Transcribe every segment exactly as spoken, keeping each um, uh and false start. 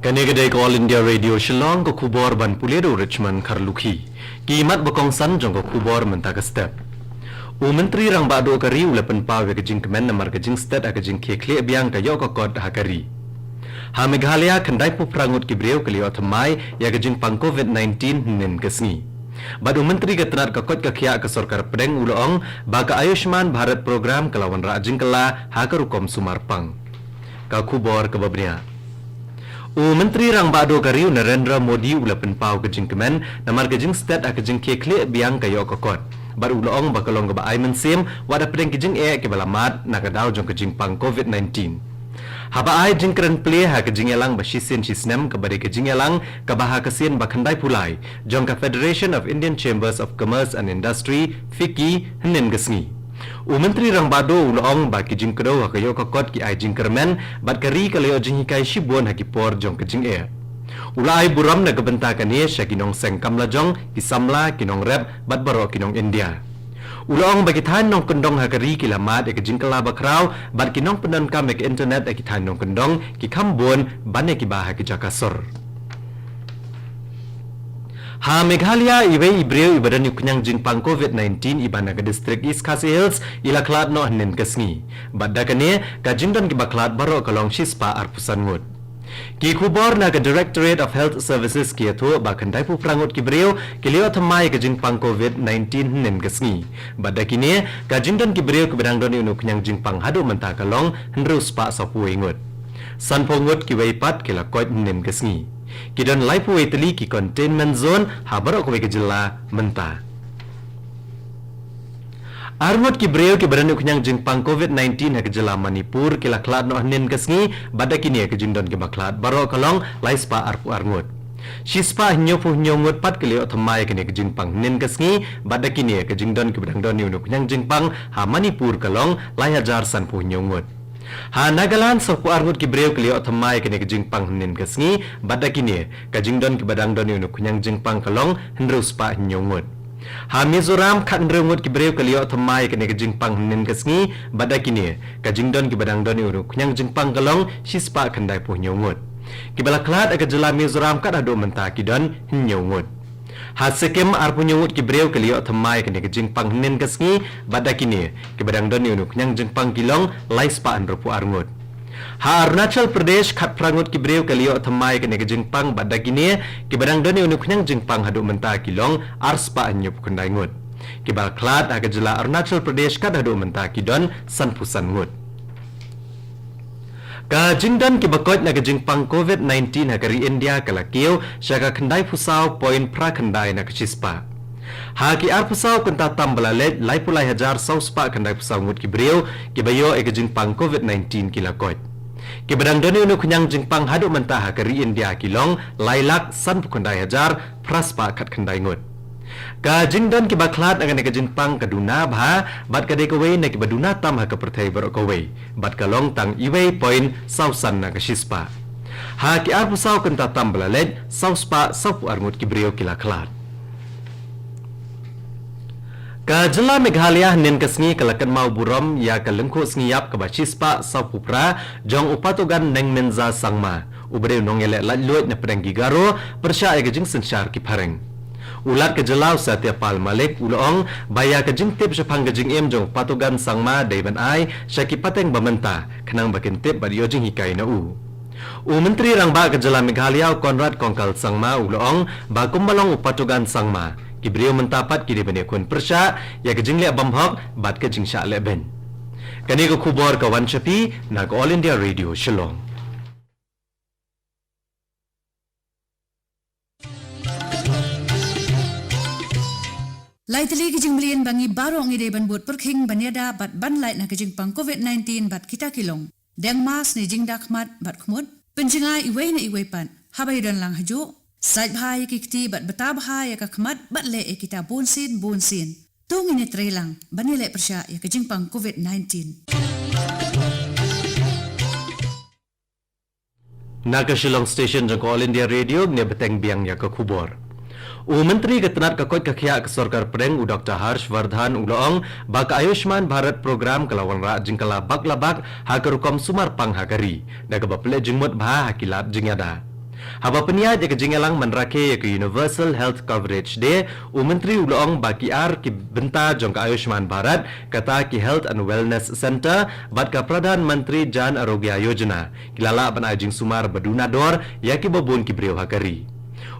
Kane ka dei ka All India Radio Shillong, ka khubor ban pule da u Richmond Kharlukhi. Ki mat ba kongsan jong ka khubor mynta ka step. U Myntri Rangbah Duh ka ri u la pynpaw ïa ka jingkmen namar ka jingstet ha ka jingkhie khlieh biang ka ïoh ka kot ha ka ri. Ha Meghalaya, khyndai phew phra ngut ki briew ki la ïoh thymmai ïa ka jingpang covid nineteen hynnin ka sngi. Bad u Myntri ka tnat ka koit ka khiah ka Sorkar Pdeng u la ong ba ka Ayushman Bharat Program ka la wanrah jingkylla ha ka rukom sumar pang. Ka khubor kaba bniah. U Myntri Rangbah Duh ka ri u Narendra Modi u la pynpaw ka jingkmen namar ka jingstet ha ka jingkhie khlieh biang ka ïoh ka kot. Bad u la ong ba ka long kaba ai mynsiem wat hapdeng ki jingeh kiba la mad na ka daw jong ka jingpang covid nineteen. Haba ai jingkren plie ha ka jingïalang ba shisien shisnem kaba dei ka jingïalang kaba ha ka sien ba khyndai phew lai jong ka Federation of Indian Chambers of Commerce and Industry, FICCI, hynnin ka sngi, u Myntri Rangbah Duh u la ong ba ki jingkdew ha ka ïoh ka kot ki ai jingkyrmen bad ka ri ka la ïoh jinghikai shibun ha ki por jong ka jingeh. U la ai burom na ka bynta kane sha ki nongseng kam lajong, ki samla, ki nongrep bad baroh ki nong India. U la ong ba ki thaiñ nongkyndong ha ka ri ki la mad ïa ka jingkylla bakhraw bad ki nongpyndonkam ïa ka internet ha ki thaiñ nongkyndong ki kham bun ban ïa kiba ha ki jaka sor. Ha Meghalaya, iwei i briew iba don ïa u khñiang jingpang covid nineteen iba na ka distrik East Khasi Hills i la khlad noh hynnin ka sngi. Bad da kane, ka jingdon kiba khlad baroh ka long shispah arphew san ngut. Ki khubor na ka Directorate of Health Services ki ïathuh ba khyndai phew phra ngut ki briew ki la ïoh thymmai ïa ka jingpang covid nineteen hynnin ka sngi. Bad da kine, ka jingdon ki briew kiba dang don ïa u khñiang jingpang haduh mynta ka long hynriew spah sawphew wei ngut. San phew ngut kiwei pat ki la koit hynnin ka sngi. Ki don laiphew wei tylli ki containment zone ha baroh kawei ka jylla mynta. Ar ngut ki briew kiba don ïa u khñiang jingpang covid nineteen ha ka jylla Manipur ki la khlad noh hynnin ka sngi, bad da kine ka jingdon kiba khlad baroh ka long lai spah arphew ar ngut. Shispah hynñiew phew hynñiew ngut pat ki la ïoh thymmai ïa kane ka jingpang hynnin ka sngi, bad da kine ka jingdon kiba dang don ïa u khñiang jingpang ha Manipur ka long lai hajar san phew hynñiew ngut. Ha Nagaland, sawphew ar ngut ki briew ki la ïoh thymmai ïa kane ka jingpang hynnin ka sngi, bad da kine ka jingdon kiba dang don ïa u khñiang jingpang ka long hynriew spah hynñiew ngut. Ha Mizoram, khathynriew ngut ki briew ki la ïoh thymmai ïa kane ka jingpang hynnin ka sngi, bad da kine ka jingdon kiba dang don ïa u khñiang jingpang ka long shispah khyndai phew hynñiew ngut. Kiba la khlad ha ka jylla Mizoram kat haduh mynta ki don hynñiew ngut. Ha Sikkim, arphew hynñiew ngut ki briew ki la ïoh thymmai ïa kane ka jingpang hynnin ka sngi, bad da kine kiba dang don ïa u khñiang jingpang ki long lai spah hynriew phew ar ngut. Ha Arunachal Pradesh, khatphra ngut ki briew ki la ïoh thymmai ïa kane ka jingpang, bad da kine kiba dang don ïa u khñiang jingpang haduh mynta ki long ar spah hynñiew phew khyndai ngut. Kiba la khlad ha ka jylla Arunachal Pradesh kat haduh mynta ki don sanphew san ngut. Ka jingdon kiba koit na ka jingpang covid nineteen ha ka ri India ka la kiew sha ka khyndai phew saw point phra khyndai na ka shispah. Ha ki arphew saw kynta tam ba la leit, laiphew lai hajar saw spah khyndai phew saw ngut ki briew kiba ïoh ïa ka jingpang covid nineteen ki la koit. Kiba dang don ïa u khñiang jingpang haduh mynta ha ka ri India ki long lai lak sanphew khyndai hajar phra spah khatkhyndai ngut. Ka jingdon kiba khlad na kane ka jingpang ka duna bha, bad ka dei kawei na kiba duna tam ha ka pyrthei baroh kawei, bad ka long tang iwei point saw san na ka shispah. Ha ki arphew saw kynta tam ba la leit, saw spah sawphew ar ngut ki briew ki la khlad. Ka jylla Meghalaya hynnin ka sngi ka la kynmaw burom ïa ka lyngkhuh sngi ïap kaba shispah sawphew phra jong u Patogan Nengminza Sangma, uba dei u nongïaleh laitluid na pdeng ki Garo, pyrshah ïa ka jingsynshar ki phareng. U Lat ka jylla u Satya Pal Malik u la ong ba ïa ka jingtip shaphang ka jingim jong u Patogan Sangma dei ban ai sha ki pateng ba mynta, khnang ba kin tip bad ïoh jinghikai na u. U Myntri Rangbah ka jylla Meghalaya u Conrad Kongkal Sangma u la ong ba kumba long u Patogan Sangma, ki briew mynta pat ki dei ban ïakhun pyrshah ïa ka jingleh bymhok bad ka jingshah lehbeiñ. Kane ka khubor ka wan sha phi na ka All India Radio Shillong. Lai tylli ki jingmlien ba ngi baroh ngi dei ban bud pyrkhing ban ïada bad ban lait na ka jingpang covid nineteen bad kita ki long: deng mask ne jingda khmat bad khmut, pynjngai iwei na iwei pat haba ïadon lang hajuh, sait bha ïa ki kti bad bta bha ïa ka khmat bad leh ïa kita bunsien bunsien. To ngin ïatreilang ban ïaleh pyrshah ïa ka jingpang covid nineteen. Na ka Shillong Station jong ka All India Radio, ngin ïa bteng biang ïa ka khubor. U Myntri ka tnat ka koit ka khiah ka Sorkar Pdeng u Doctor Harsh Vardhan u la ong ba ka Ayushman Bharat Program ka la wanrah jingkylla bak la bak ha ka rukom sumar pang ha ka ri, da kaba pynleit jingmut bha ha ki lad jingïada. Haba pynïaid ïa ka jingïalang man rakhe ïa ka Universal Health Coverage Day, u Myntri u la ong ba ki ar ki bynta jong ka Ayushman Bharat, kata ki Health and Wellness Centre bad ka Pradhan Mantri Jan Arogya Yojana, ki la lah ban ai jingsumar ba duna dor ïa kiba bun ki briew ha ka ri.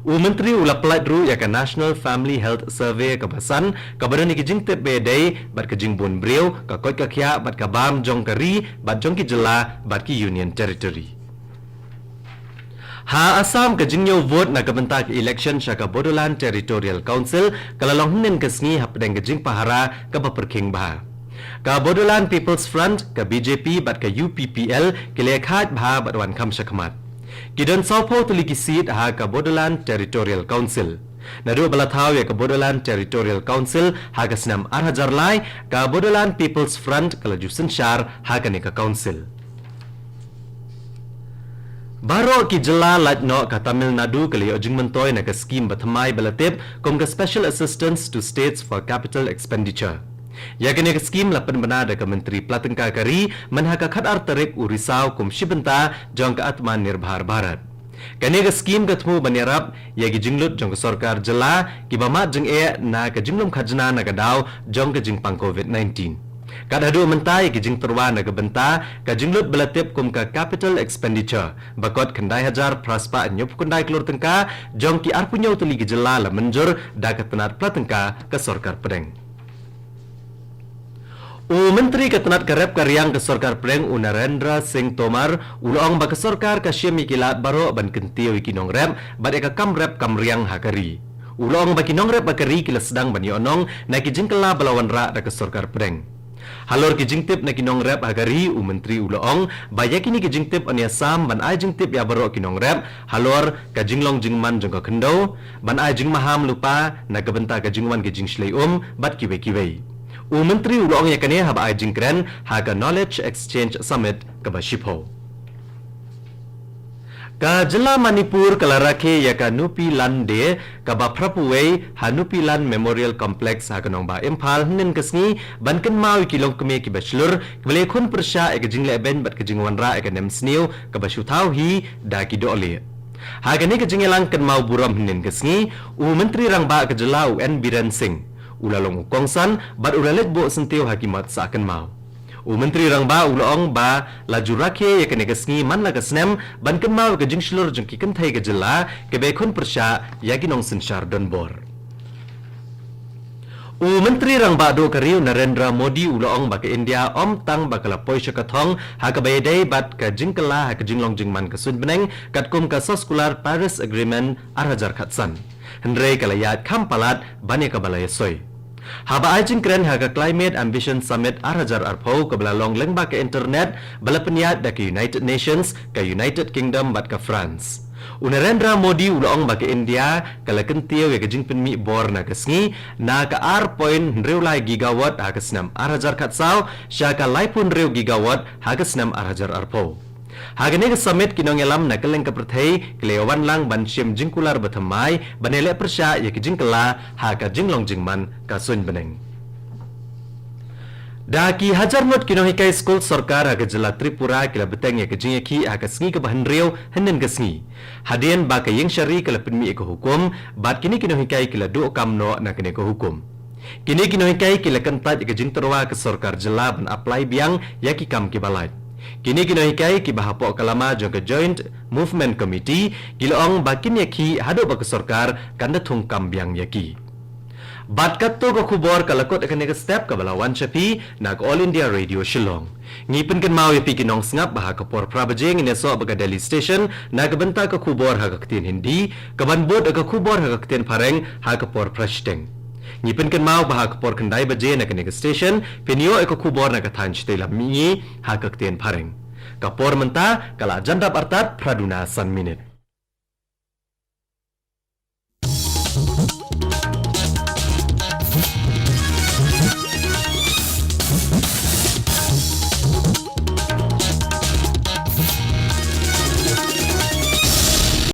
U Myntri u la pyllait ruh ïa ka National Family Health Survey kaba san, kaba don ïa ki jingtip ba ïadei bad ka jingbun briew, ka koit ka khiah bad ka bam jong ka ri bad jong ki jylla bad ki Union Territory. Ha Assam, ka jingñiew vote na ka bynta ka election sha ka Bodoland Territorial Council ka la long hynnin ka sngi hapdeng ka jingpahara kaba pyrkhing bha. Ka Bodoland People's Front, ka B J P bad ka U P P L ki la ïakhaid bha bad wan kham shakhmat. Ki don sawphew tylli ki seat ha ka Bodoland Territorial Council. Naduh ba la thaw ïa ka Bodoland Territorial Council ha ka snem ar hajar lai, ka Bodoland People's Front ka la ju synshar ha kane ka council. Baroh ki jylla lait noh, ka Tamil Nadu ka la ïoh jingmyntoi na ka skim bathymmai ba la tip kum ka Special Assistance to States for Capital Expenditure. Ïa kane ka skim la pynbna da ka Myntri Pla Tyngka ka ri, mynha ka khatar tarik u Risaw kum shi bynta jong ka Atmanirbhar Bharat. Kane ka skim ka thmu ban ïarap ïa ki jinglut jong ka sorkar jylla kiba mad jingeh na ka jinglum khajna na ka daw jong ka jingpang COVID nineteen. Kat haduh mynta, ïa ki jingtyrwa na ka bynta ka jinglut ba la tip kum ka capital expenditure ba kot khyndai hajar phra spah hynñiewphew khyndai klur tyngka jong ki arphew hynñiew tylli ki jylla la mynjur da ka tnat pla tyngka ka sorkar pdeng. U Myntri ka tnat ka rep ka riang ka sorkar pdeng, u Narendra Singh Tomar, u la ong ba ka sorkar ka shim ïa ki lad baroh ban kyntiew ïa ki nongrep bad ïa ka kam rep kam riang ha ka ri. U la ong ba ki nongrep ha ka ri ki la sdang ban ïohnong na ki jingkylla ba la wanrah da ka sorkar pdeng. Halor ki jingtip na ki nongrep ha ka ri, u Myntri u la ong ba ïa kine ki jingtip yn ïasam ban ai jingtip ïa baroh ki nongrep halor ka jinglong jingman jong ka khyndew, ban ai jingmaham lypa na ka bynta ka jingwan ka jingshlei um bad kiwei kiwei. U Myntri u la ong ïa kane haba ai jingkren ha ka Knowledge Exchange Summit kaba shiphew. Ka jylla Manipur ka la rakhe ïa ka Nupi Lan Day kaba phraphew wei ha Nupi Lan Memorial Complex ha ka nongbah Imphal hynnin ka sngi ban kynmaw ïa ki longkmie kiba shlur kiba la ïakhun pyrshah ïa ka jinglehbeiñ bad ka jingwanrah ïa ka nemsniew kaba shu thaw hi da ki dohlieh. Ha kane ka jingïalang kynmaw burom hynnin ka sngi, u Myntri Rangbah ka jylla, u N Biren Singh u la long u kongsan bad u la leit buh syntiew ha ki mat sah kynmaw. U Myntri Rangbah u la ong ba la ju rakhe ïa kane ka sngi man la ka snem ban kynmaw ïa ka jingshlur jong ki kynthei ka jylla kiba ïakhun pyrshah ïa ki nongsynshar donbor. U Myntri Rangbah duh ka ri, u Narendra Modi, u la ong ba ka India ym tang ba ka la poi sha ka thong ha kaba ïadei bad ka jingkylla ha ka jinglong jingman ka suiñ bneng katkum ka Soskular Paris Agreement ar hajar khatsan, hynrei ka la ïaid kham palat ban ïa kaba la ïasoi. Haba ai jingkren ha ka Climate Ambition Summit ar hajar arphew kaba la long lyngba ka internet ba la pynïaid da ka United Nations, ka United Kingdom bad ka France, u Narendra Modi u la ong ba ka India ka la kyntiew ïa ka jingpynmih bor na ka sngi na ka ar point hynriew lai gigawatt ha ka snem ar hajar khatsaw sha ka laiphew hynriew gigawatt ha ka snem ar hajar arphew. Ha kane ka summit, ki nongïalam na kylleng ka pyrthei ki la ïawan lang ban shim jingkular bathymmai ban ïaleh pyrshah ïa ka jingkylla ha ka jinglong jingman ka suiñ bneng. Da ki hajar ngut ki nonghikai skul sorkar ha ka jylla Tripura ki la bteng ïa ka jingïakhih ha ka sngi kaba hynriew hynnin ka sngi, hadien ba ka ïingshari ka la pynmih ïa ka hukum bad kine ki nonghikai ki la duh kam noh na kane ka hukum. Kine ki nonghikai ki la kyntait ïa ka jingtyrwa ka sorkar jylla ban apply biang ïa ki kam kiba lait. Kine ki nonghikai kiba hapoh ka lama jong ka Joint Movement Committee ki la ong ba kin ïakhih haduh ba ka sorkar kan da thung kam biang ïa ki. Bad katto ka khubor ka la kut ha kane ka step kaba la wan sha phi na ka All India Radio Shillong. Ngi pynkynmaw ïa phi ki nongsngap ba ha ka por phra baje ngin ïasoh bad ka Delhi Station na ka bynta ka khubor ha ka ktien Hindi, kaban bud ïa ka khubor ha ka ktien Phareng ha ka por phra shiteng. Ngi pynkynmaw ba ha ka por khyndai baje na kane ka station phin ïoh ïa ka khubor na ka thaiñ shatei lam mihngi ha ka ktien Phareng. Ka por mynta ka la jan dap artat phra duna san minit.